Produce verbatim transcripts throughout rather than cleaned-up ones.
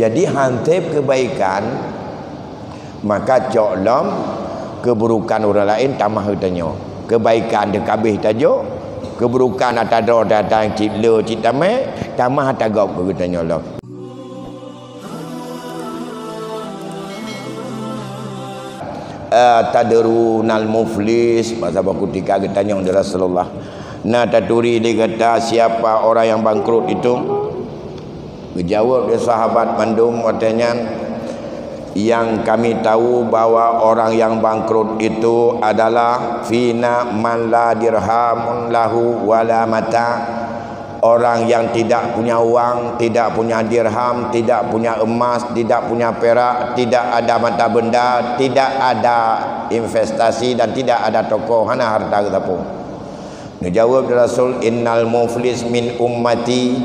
Jadi, hanseb keubaikan, maka cok lom keuburukan ureuëng laén tamah geutanyoe. Keubaikan teuka abéh tajok, keuburukan ata droe datang cit le cit tamé, tamah ata gob keu geutanyoe lom. Atadrunal muflis, masa baku tika geutanyong di Rasulullah. Na taturi lé gata siapa orang yang bangkrut itu? Geujaweueb lé sahabat mandum watée nyan, yang kami tahu bahwa orang yang bangkrut itu adalah fina man la dirhamun lahu wala mata. Orang yang tidak punya uang, tidak punya dirham, tidak punya emas, tidak punya perak, tidak ada mata benda, tidak ada investasi dan tidak ada toko, hana harta geusapeue. Neujaweueb Rasul, "Innal muflis min ummati."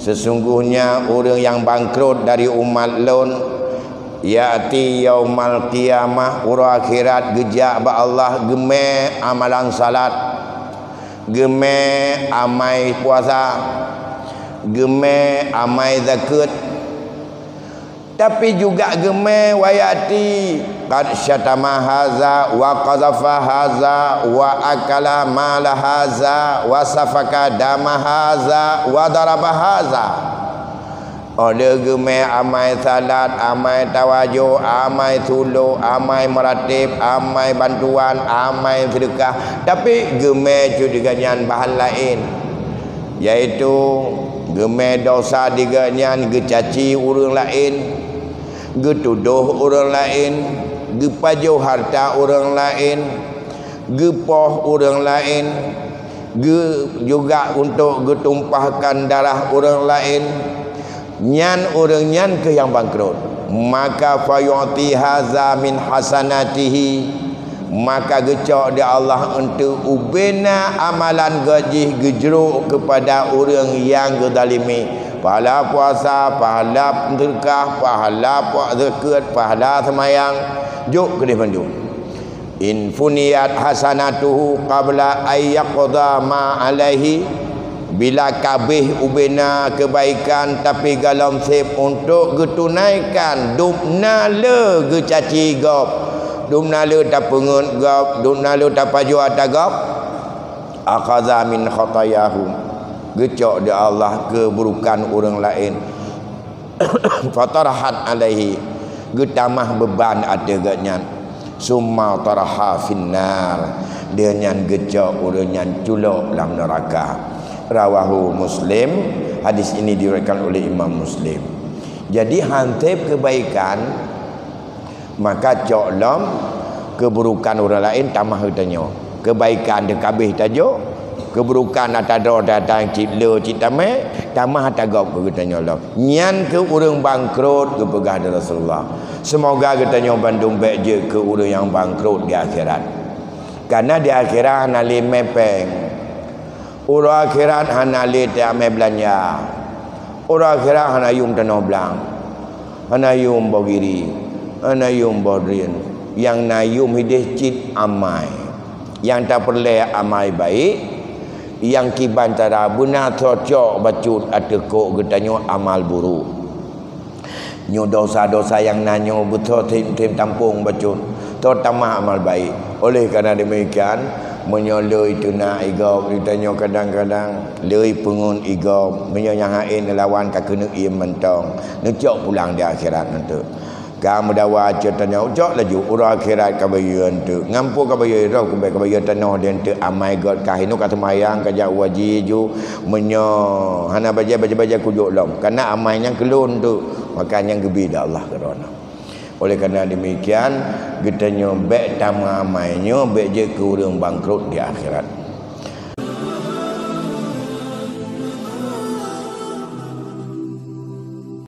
Sesungguhnya ureuëng yang bangkrut dari umat lôn, ya'ti yaumal qiyamah, uroe akhirat geujak bak Allah geumé amalan salat, geumé amai puasa, geumé amai zakeuet, tapi juga geumé wayati qad syatama haza wa qazafa haza wa akala mala haza wa safaka dama haza wa daraba haza. Óh lheueh geumé amai salat, amai tawajo, amai sulo, amai meuratéb, amai bantuan, amai seudeukah, tapi geumé cut geuhnyan bahan laén, yaitu geumé dosa di geuhnyan geucaci ureuëng laén, geutudoh ureuëng laén, geupajoh harta ureuëng laén, geupoh ureuëng laén, geu-, juga untuk geutumpahkan darah ureuëng laén, nyan ureuëng nyan keuh nyang bangkrot. Maka fayu'ti haza min hasanatihi, maka geucok di Allah eunteuk ubena amalan gét jih geujrok keupada ureuëng nyang geuzalimi. Pahala puasa, pahala seudeukah, pahala puak zakeuet, pahala seumayang, jok keudeh bandum. In funiyat hasanatuhu qabla ay yaqda ma alaihi, bila kabeh ubena keubaikan tapi golom seb untuk geutunaikan, dubna le geucaci gob, dubna le tapeungeut gob, dubna le tapajoh ata gob, akhadha min khatayahu, geucok di Allah keuburukan ureuëng laén. Fatarahat alaihi, geutamah beuban ateueh geuhnyan. Summa taraha finnar, deunyan geucok ureuëng nyan culok lam neuraka. Rawahu Muslim, hadis ini diriwayatkan oleh Imam Muslim. Jadi hanseb keubaikan, maka cok lom keuburukan ureuëng laén tamah geutanyoe. Keubaikan teuka abéh tajok, keuburukan ata droe datang cit le cit tamé, tamah ata gob keu geutanyoe lom. Nyan keuh ureuëng bangkrot geupeugah di Rasulullah. Seumoga geutanyoe bandum bék jeuet keu ureuëng nyang bangkrot di akhirat. Kareuna di akhirat hana lé mé péng. Uroe akhirat hana lé tamé beulanja. Uroe akhirat hana yuem tanoh blang, hana yuem boh giri, hana yuem boh drien. Nyang na yuem hideh cit amai. Nyang tapeureulée amai baik, nyang kiban cara beuna cocok bacut ateueh kok geutanyoe amal buruk. Nyoe dosa-dosa nyang na nyoe beutôi tem-tem tampong bacut, toe tamah amal baik. Oleh karena demikian, meunyoe le teunak igob, geutanyoe kadang-kadang le peungeut igob, meunyoe nyang haén neulawan ka keuneuk iem mantong, neucok pulang di akhirat nanti. Ka meudawa cok tanyoe, cok laju, uroe akhirat ka bayeue eunteuk. Ngampu ka bayeue roh, kubé ka bayeue tanoh di eunteuk amai gét ka hinoe ka seumayang, ka jak waji ju. Meunyoe hana bajée, bajée-bajée kujok lom. Kareuna amai nyang keu lôn tu, maka nyang geubi di Allah keudroe. Oleh karena demikian, geutanyoe bék tameuamai nyoe, bék jeuet keu ureuëng bangkrot di akhirat.